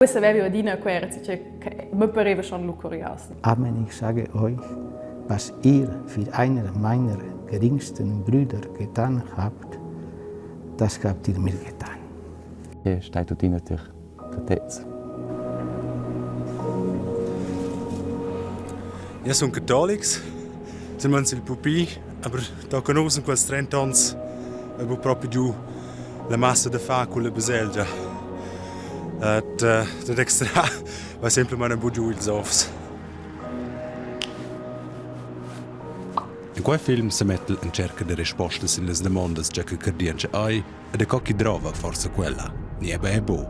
Questa avevo adina quera, cioè, che mi pareva schon lu curios. Amen, ich sage euch, was ihr für einer meiner geringsten Brüder getan habt, das habt ihr mir getan. Che stai tuttina tier tatez. Io sun catolics, silmeins il pupi, aber da conoscen quels 30 ons e bu propi giu la massa da far culla baselgia. Et dad extra va semplamein bu giu ils ovs. In quei film semettel en cerca de rispostas sin las damondas tgei che cardientscha ei e da co chi drova forsa quella, ni eben è bu.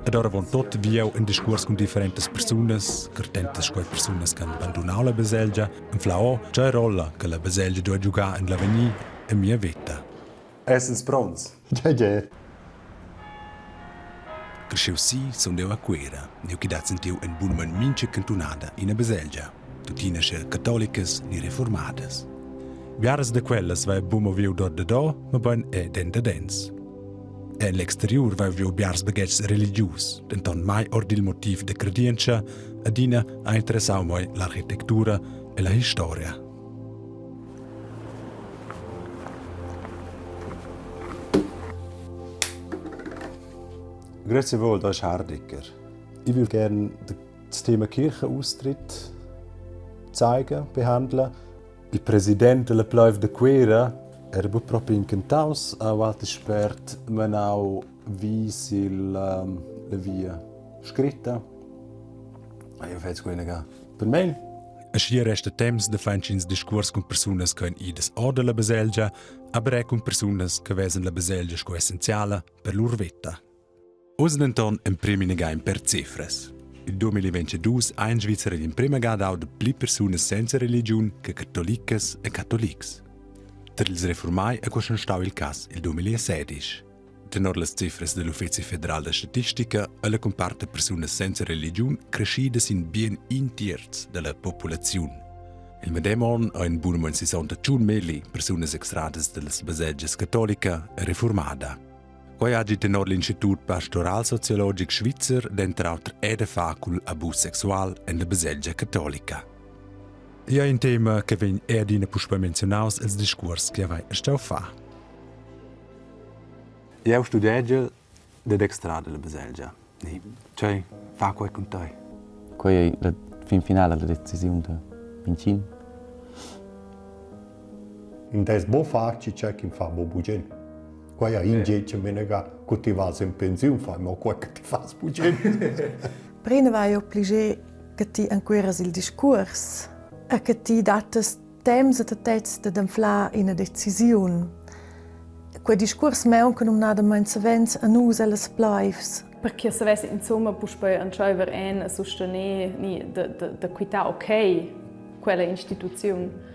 Ed oravon tot vieu in discuors cun differentas persunas, cartentas sco persunas che han bandunau la baselgia, anflau tgei rolla che la baselgia duei giugar en l'avegnir en mia veta. Essens pronts? Tgei tgei? Creschiu si sun jeu a Cuera, nua ch'i dat sentiu en bunamein mintga cantunada ina baselgia, tuttina sche catolicas ni reformadas. Biaras da quellas vai buca mo viu dor dador, mobein è dendadens. En l'exteriur vai viu biars baghetgs religius, denton mai ord il motiv da credientscha, adina ha interessau mei l'architectura e la historia. Grüezi wohl, da ist Hardicker. Ich würde gerne das Thema Kirchenaustritt zeigen, behandeln. Il president della pleiv da Cuera era buc propi incantaus, ha ualti spert menau vi sil la via scritta. Io fetsch quella ga per mail. Aschia resta temps da far entgins discuors cun persunas che ein idas or dalla baselgia, aber era cun persunas che vesan la baselgia sco essenziala per lur veta. Oz denton emprem inaga per cifras. Il 2022 ha in Svizzera l'emprema ga dau pli persunas senza religiun che catolicas e catolics. Tra ils reformai è questo stau il cass il 2016. Tenor las cifras dell'Uffeci federal da statistica è la cumpart da persunas senza religiun creschida sin bien in terz dalla populaziun. Il medem onn ha in bunamain 61 milli persunas extradas dallas baselgias catolica e reformada. Quai hagi tenor l'Institut pastoral sociologic svizzer denter auter è da far cul abus sexual en la baselgia catolica. Igl è in tema che vegn er adina puspei menzionaus els discuors che vai stau far. Eu studegiel dad extrar dalla baselgia. Tgei fa quei cun tei? Quei ei la fin finala la decisiun da mintgin. In dess bo far chi c'è chi fa bo bugen. Quai ha in che menaga cu ti vas in pensiun fai mo quai che ti fas bugen. Prima va io pliger che ti encueras il discuors e che ti datas temps a tatez dad anflar ina decisiun. Quei discuors maunca numnadamein savens a nus ellas pleivs. Perché savessi insomma puspei entscheiver en a sustener ni da, da, da quitar ok quella instituziun.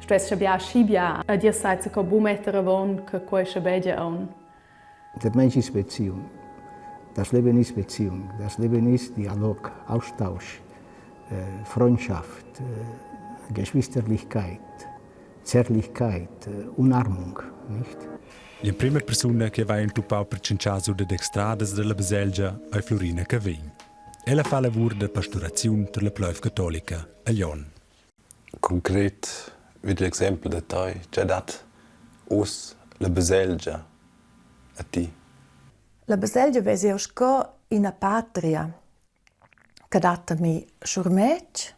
Stuess schabiar schi bia a dir seiza co bu metter avon che quei schabegia aun. Der Mensch ist Beziehung. Das Leben ist Beziehung. Das Leben ist Dialog, Austausch, äh, Freundschaft, äh, Geschwisterlichkeit, Zärtlichkeit, äh, Umarmung, nicht? L'emprima persuna che va entupau per tschintschar sur dad extradas dalla baselgia ei Flurina Cavegn. Ella fa lavur da pastoraziun per la pleiv catolica a Glion. Concret vid l'exempel da tai, tgei dat uss la baselgia a ti? La baselgia vesa jeu sco ina patria che dat a mi schurmetg,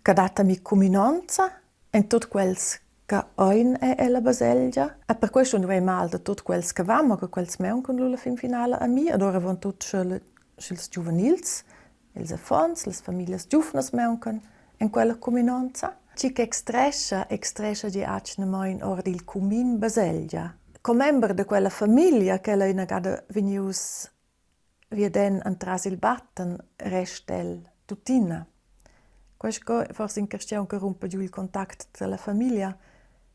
che dat a mi cuminonza en tut quels che ein ella baselgia. E per questo non vai mal da tut quels che van, ma che quels mauncan lu la fin finala a mi, ed ora tut sch'ils giuvenils Ils affons, las famiglias giuvnas mauncan en quella cuminonza. Tgi che extrescha, extrescha gie atgnamein ord il cumin baselgia. Commember da quella famiglia ch'ella inagada vegnius viaden entras il batten resta el tuttina. Quei sco forse in carstgaun che rumpa giu il contact dalla famiglia,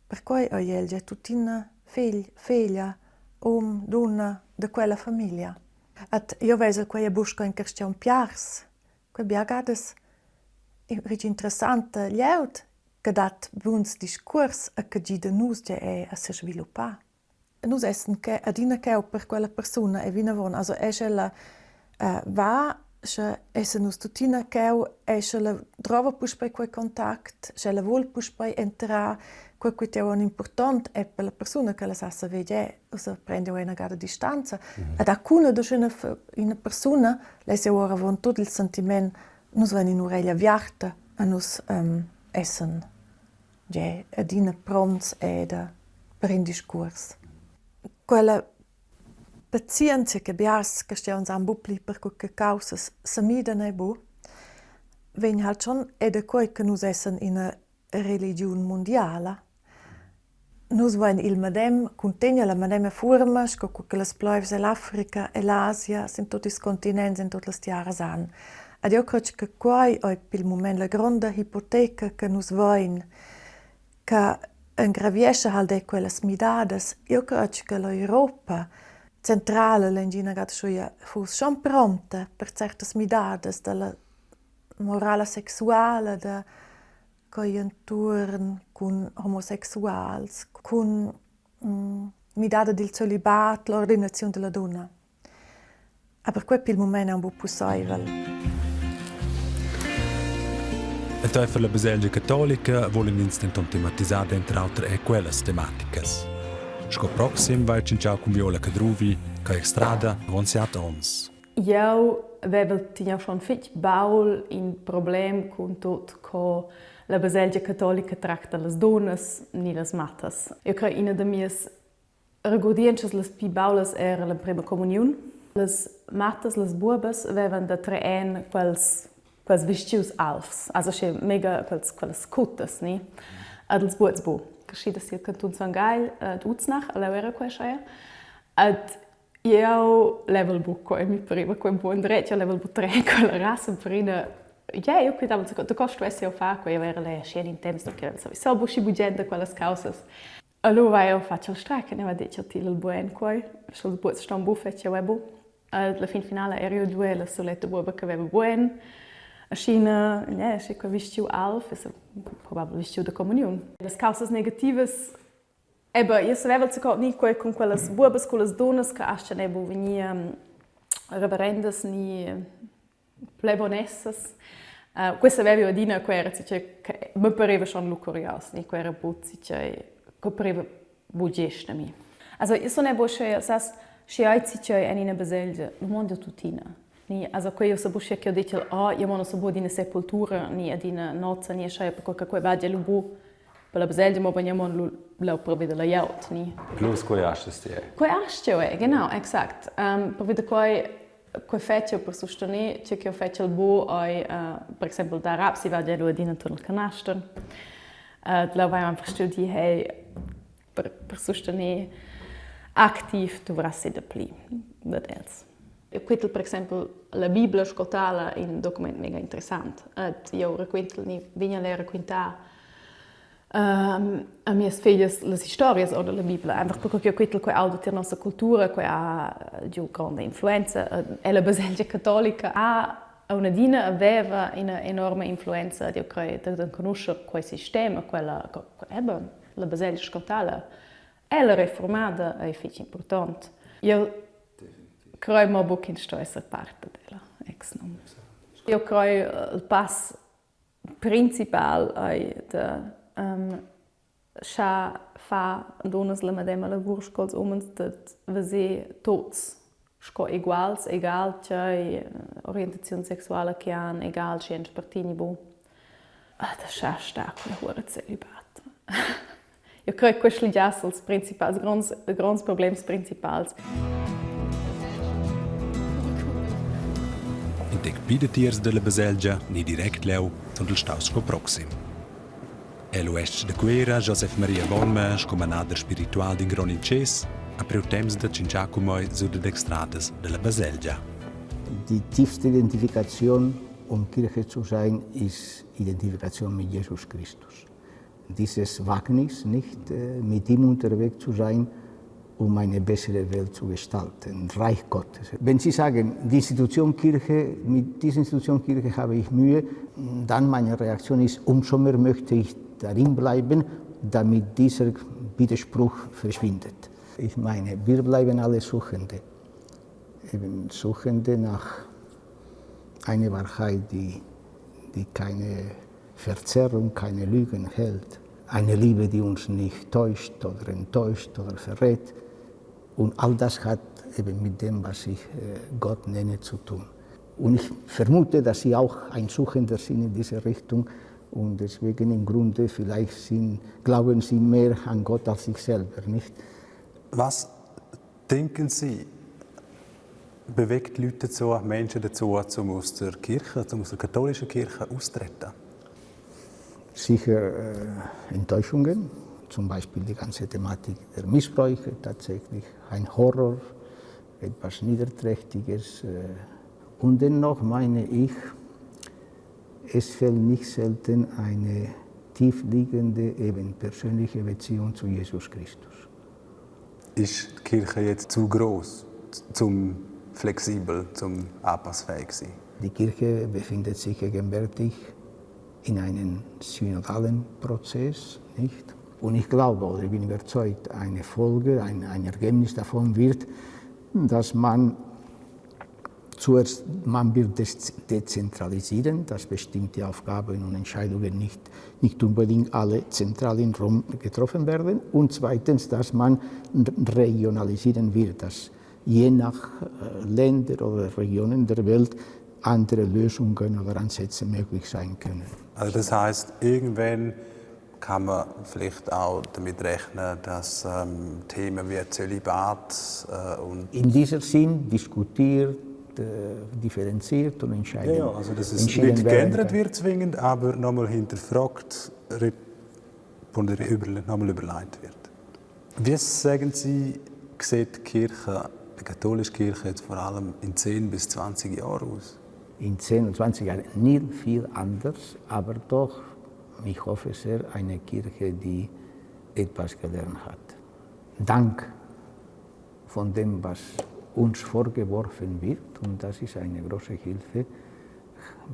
perquei ei el gia tuttina fegl, feglia, um, dunna da quella famiglia. Ed jeu vesel quei a buca in carstgaun piars. Quei bia gadas fetg interessanta glieud che dat buns discuors e che gida nus gia era a sesviluppar. Nus essan che adina cheu per quella persuna e vinavon. Also è sch'ella Va, sche essan nus tuttina cheu e sche la drova puspei quei contact, sche ella vul puspei entrar, quei che è important è per la persuna che la sa saver gie, ussa prende una gada distanza. Ed alcuna da una, una persuna less jeu oravon tut il sentiment, nus vein in'ureglia aviarta e nus essan gie adina pronts ed per in discuors. Quella pazienzia che biars carstgauns han buc pli per che caussas semidan ei buc, vegn halt schon era da quei che nus essan ina religiun mundiala. Nus vein il medem cuntegn la medema fuorma sco cu che las pleivs ell'Africa, ell'Asia, sin tut ils continents, en tut las tiaras han. Ed jeu crei che quei ei pil mument la gronda hipoteca che nus vein, che engraviescha halt era quellas midadas. Jeu crei che l'Europa centrala, l'Engiadina Gada fuss schon pronta per certas midadas dalla morala sexuala, da quei entuorn cun homosexuals, cun midada dil celibat, l'ordinaziun dalla dunna. Aber quei pil mument aunc buc pusseivel. Enteifer la baselgia catolica vulan ins denton tematisar denter auter era quellas tematicas. Sco proxim va il tschintschau cun Viola Cadruvi, che ei extrada avon siat onns. Jeu vevel teniu schon fetg baul in problem cun tut co la baselgia catolica tracta las dunnas ni las mattas. Eu crei ina da mias regurdientschas las pli baulas era l'emprema communiun. Las mattas, las buobas vevan da trer en quels quels vestgius alvs, also sche mega quels quellas cuttas, ni? Ed els buots bu. Crescida sil cantun Son Gagl ad Uznach, alleu era quei scheier. Ed Jeu level buc quei, mi pareva quei buon dretg, jeu level buc trer quella rassa per ina Ja, eu quitava da co stuess eu far quei, eu era leu aschi in temps da che so buc schi bugen da quellas caussas. Allura hai eu fatg il strec e va detg al til il buen quei, sch'els bucs ston bu fetg jeu è bu. La fin finala ero io due la suletta buoba che aveva buen. Aschina, ja, aschi quei vestgiu alv, es probabel vestgiu da comuniun. Las caussas negativas Eba, io saveval zaco ni quei cun quellas buobas, cullas dunnas che astgan era buc vegnir reverendas ni plevonessas. Quei savevi jeu adina quei era cioè che mi pareva schon lu curios, ni quei era buc cioè che pareva buc gest a mi. Also io sun era buc sas schi ei cioè en ina baselgia, lu mond jeu tuttina. Ni also quei io sa buc che ho detg ah io mon ussa buc ad ina sepultura ni ad ina nozza ni aschia perquei che quei va gia lu buc per la baselgia mo vegniamo lu leu pervi dalla glieud ni. Plus quei astgas ti ei. Quei astg ei, genau, exact. Pervi da quei quei fetg jeu per sustener, tgei ch'jeu fetschel buc ei per exempel dar raps, i va gia lu adina enturn il canaster. Leu vai einfach stuiu dir, hey, per sustener activ duvrassi dapli dad els. Eu quetel per exempel la Bibla sco tala in document mega interessant. Ed jeu raquintel ni vegn a ler raquintar a mias feglias las historias or dalla Bibla, einfach perché ch'jeu quetel quei auda tier nossa cultura, quei ha giu gronda influenza. E la baselgia catolica ha aunc adina aveva ina enorma influenza, ed jeu crei da enconuscher quei sistema, quella, eben, la baselgia sco tala è la reformada ei fetg impurtont. Jeu crei mo buc ch'ins sto esser part dad ella, exnum. Jeu crei il pass principal ei da schar far dunnas la medema lavur sco ils umens, dad veser tuts sco eguals, egal tgei orientaziun sexuala che han, egal sche ein spartini bu. Ah, da schar star quella hura celibat. Io crei che questi già sono els principals, gronds, gronds problems principals. In tec pli datiers dalla baselgia ni direct leu sun els staus sco proxim. El uestg da Cuera, Josef Maria Volmer, sco manader spiritual d'in grond intschess, ha priu temps da tschintschar cun mei sur dad extradas dalla baselgia. Die tiefste Identifikation, um Kirche zu sein, ist Identifikation mit Jesus Christus. Dieses Wagnis, nicht mit ihm unterwegs zu sein, um eine bessere Welt zu gestalten, Reich Gottes. Wenn Sie sagen, die Institution Kirche, mit dieser Institution Kirche habe ich Mühe, dann meine Reaktion ist, umso mehr möchte ich darin bleiben, damit dieser Widerspruch verschwindet. Ich meine, wir bleiben alle Suchende. eben Suchende nach einer Wahrheit, die, die keine Verzerrung, keine Lügen hält. Eine Liebe, die uns nicht täuscht oder enttäuscht oder verrät. Und all das hat eben mit dem, was ich Gott nenne, zu tun. Und ich vermute, dass sie auch ein Suchender sind in diese Richtung und deswegen im Grunde vielleicht sind, glauben sie mehr an Gott als sich selber, nicht? Was denken Sie, bewegt Leute dazu, Menschen dazu, um aus der Kirche, um aus der katholischen Kirche austreten? Sicher Enttäuschungen, zum Beispiel die ganze Thematik der Missbräuche, tatsächlich ein Horror, etwas Niederträchtiges. Und dennoch meine ich, es fehlt nicht selten eine tiefliegende, eben persönliche Beziehung zu Jesus Christus. Ist die Kirche jetzt zu groß, zum flexibel, zum anpassfähig sein? Die Kirche befindet sich gegenwärtig in einem synodalen Prozess, nicht? Und ich glaube, oder ich bin überzeugt, eine Folge, ein Ergebnis davon wird, dass man zuerst, man wird dezentralisieren, dass bestimmte Aufgaben und Entscheidungen nicht unbedingt alle zentral in Rom getroffen werden. Und zweitens, dass man regionalisieren wird, dass je nach Länder oder Regionen der Welt andere Lösungen oder Ansätze möglich sein können. Also das heißt, irgendwann kann man vielleicht auch damit rechnen, dass Themen wie Zölibat und In dieser Sinn diskutiert, differenziert und entscheiden. Ja, ja, also dass es entschieden nicht werden geändert kann. wird zwingend, aber nochmal hinterfragt, nochmal überlegt wird. Wie sagen Sie, sieht die Kirche, die katholische Kirche jetzt vor allem in 10 bis 20 Jahren aus? In 10 und 20 Jahren nicht viel anders, aber doch, ich hoffe sehr, eine Kirche, die etwas gelernt hat. Dank von dem, was uns vorgeworfen wird, und das ist eine große Hilfe,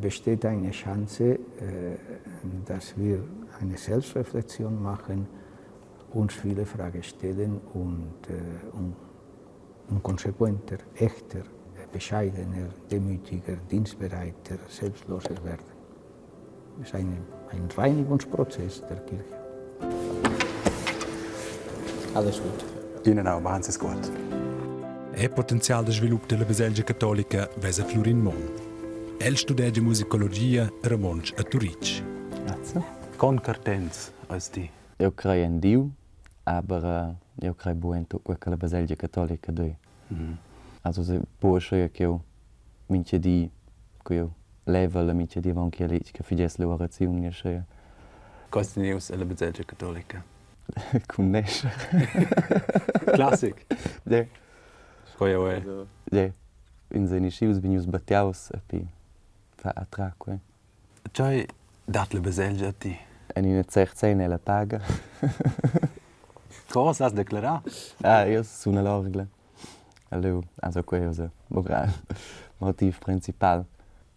besteht eine Chance, dass wir eine Selbstreflexion machen, uns viele Fragen stellen und konsequenter, echter, bescheidener, demütiger, dienstbereiter, selbstloser werden. Das ist ein Reinigungsprozess der Kirche. Alles Gute. Ihnen auch, machen Sie es gut. E potenzial de svilup della Baselgia Cattolica vesa Flurin Monn. El studegia musicologia romontsch a Turitg. Grazie. Con cartens als di. Eu creio in Dio, aber eu creio buo in tutto quel che la Baselgia Cattolica doi. Also se può essere che eu mince di che eu leva la mince di avon che lì che figes le orazioni sche. Cosa news alla Baselgia Cattolica? Con nesce. Classic. Ja. Scoia è. Ja. In se niscius venius battiaus e pi fa attracque. Cioè dat la Baselgia a ti. En in 16 la paga. Cosa has declarar? Ah, io sono l'orgla. Allora, also quello è il motivo principale.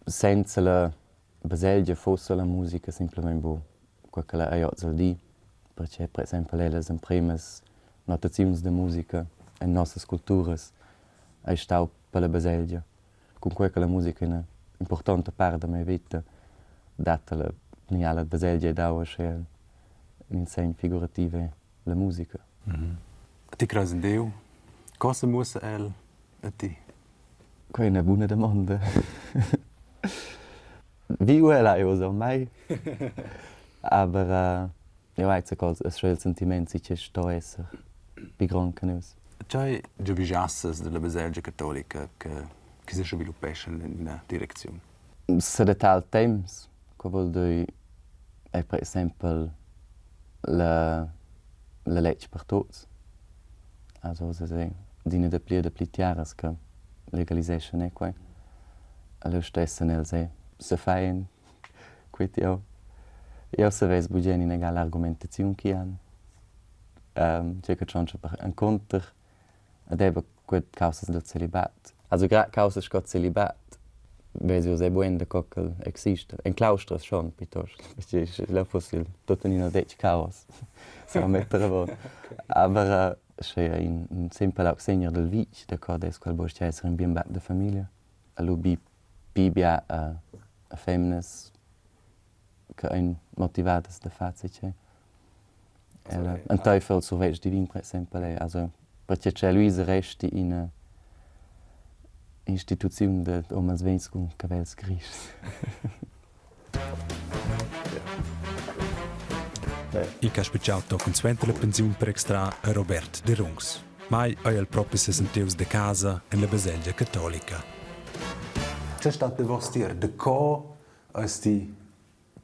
Senza la Baselgia fosse la musica semplicemente boh, quel che la aiozza di, perché per esempio le primas notazioni de musica in nostre culture è stau per la Baselgia. Con quel che la musica è una importante parte della mia vita, data la alla Baselgia e daua che in segno figurativo la musica. Ti crezi in Dio? Cosa mussa el a ti? Quella è una buona domanda. Wie ella io so mai. Aber io weiß che es il sentimento si che sto esser bi gran canus. Cioè giubigiasses della Baselgia Cattolica che si sviluppesce in una direzione? Se da tal temps, che vuol dire è per esempio la legge per tutti. Also se se dine de pli de pli tiaras che legalization è qua. Allo stesso nel se se fein quit io. Io se ves bugen in egal argumentazione che han. C'è che c'è per un counter ad eba quet causas del celibat. Also gra causas scot celibat. Ves io se buen de cockel existe. En claustras schon piuttosto. Perché la fosse il tutto in un dec caos. Se mettere von. Aber Sche in, in simpel augsegner del vitg, da co dess quel buc esser in bien bab da famiglia. Lu bi pi bia a, a femnas che ein motivadas da far zatgei. Ella enteifer il survetsch divin per exempel ei, also perche che Luisa resti ina instituziun dad umens vegls cun cavels grischs. In ch'ha spetgau tochen suenter la pensiun per extrar ei Robert Derungs. Mai ei el propi sesentius da casa en la baselgia catolica. Che stat davos tier? Daco eis ti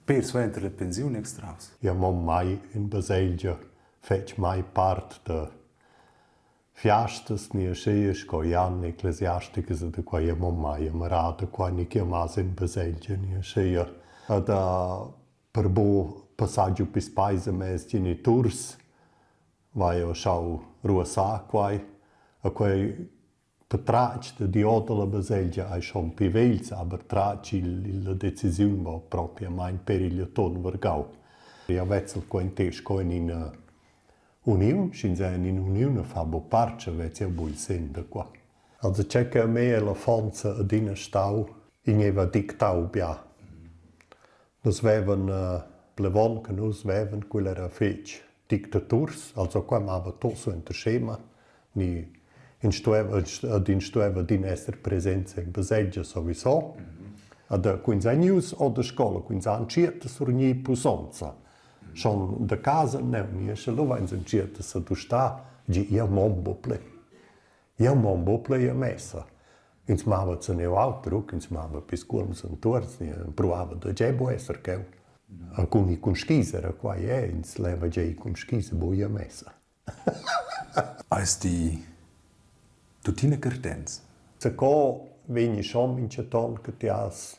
per suenter la pensiun extraus? Io mon mai in baselgia, fetsch mai part da fiastas ni aschia sco Jan ecclesiasticas e da quei io mon mai amarada qua ni ch'io mas in baselgia ni aschia. Ed per buc passar giu pils peis a mes geniturs vai jeu schau ruassar quei e quei patratg da dir dalla baselgia ei schon pli vegls, aber tratg il la decisiun va propriamein per igl atun vargau. Jeu vezzel quei entir sco en ina uniun, sch'ins ei en ina uniun e fa buc part, sche vez jeu buc il senn da qua. Also tgei che a mei ei l'affonza adina stau, igl gneva dictau bia. Nus vevan plevon che nus vevan, quel era fetg dictaturs, also qua mava tut suenter schema, ni ins stueva, ed ins stueva adina esser presents en baselgia sowieso. Ed quins ein ius o da scola, quins han entschiet a surgnir pussonza. Schon da casa neu, ni sche lu veins entschiet a sedustar, gi jeu mon buc pli. Jeu mon buc pli a messa. Ins mava zaneu auter, u ch'ins mava pils cuolms entuorns, ni empruava da tgei bu esser cheu. A cun ir cun skis era quai è, ins leva gia ir cun skis e buc ir a messa. Eis ti tuttina cartents? Zaco vegni schon mintgaton che ti has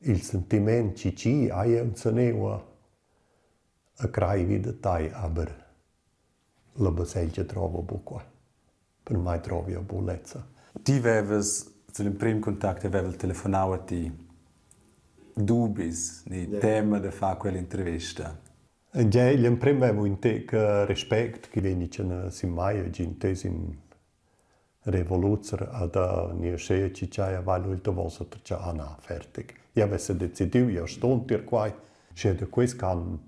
il sentiment chi chi hai enzaneu a crai vi da tai, aber la baselgia drova buc quai. Per mei drovi jeu buc lezza. Ti vevas l'emprim contact aveva el telefonau a ti dubis ni tema da far quell'intervista. Gia igl emprem vevo in tec respect che vegni tschena sin mei e gi in tes in revoluzer ad ni aschia chi tschai vai lu il davos a tschà ah na fertig. Jeu vess decidiu, jeu stun tier quai, sche da quels che han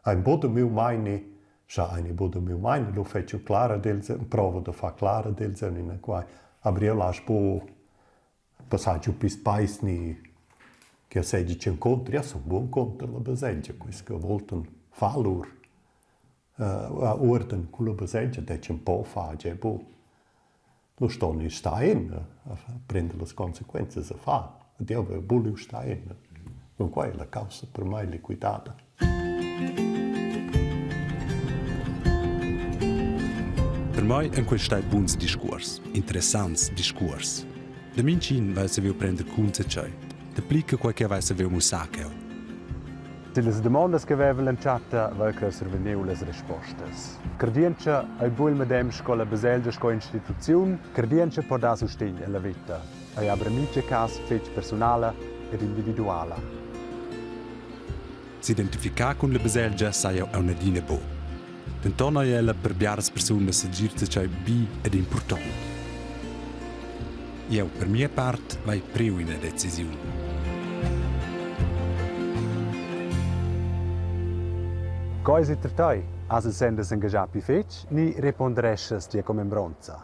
ein buc da miu meini, scha ein buc da miu meini, lu fetsch jeu clar ad els, emprovo da far clar ad els en quai. Aber jeu lasch buc passar giu pils peis ni che seigi encunter, jeu sun buc encunter la baselgia, quels che voltan far lur uorden culla baselgia detg ün po fa già bu. Lu ston ins star in a prender las consequenzas a far. Ed jeu haveva vuliu star in. Cun quei ei la caussa per mei liquidada. Per mei ein quei stai buns discuors, interessants discuors. Da mintgin vai saviu prender cun tgei, dapli che quei che vai saviu mussar cheu. Sillas damondas che veva l'entschatta vai cheu survegniu las rispostas. Cardientscha ei buc il medem sco la baselgia sco instituziun, cardientscha po dar sustegn ella veta. Ei aber en mintga cass fetg persunala ed individuala. S'identificar cun la baselgia saja aunc adina buc. Denton ei ella per biaras persunas segir zatgei bi ed impurtont. Jeu per mia part vai priu ina decisiun. Co eisi per tei? Has el senn da s'engaschar pli fetg ni repondereschas tia commembronza?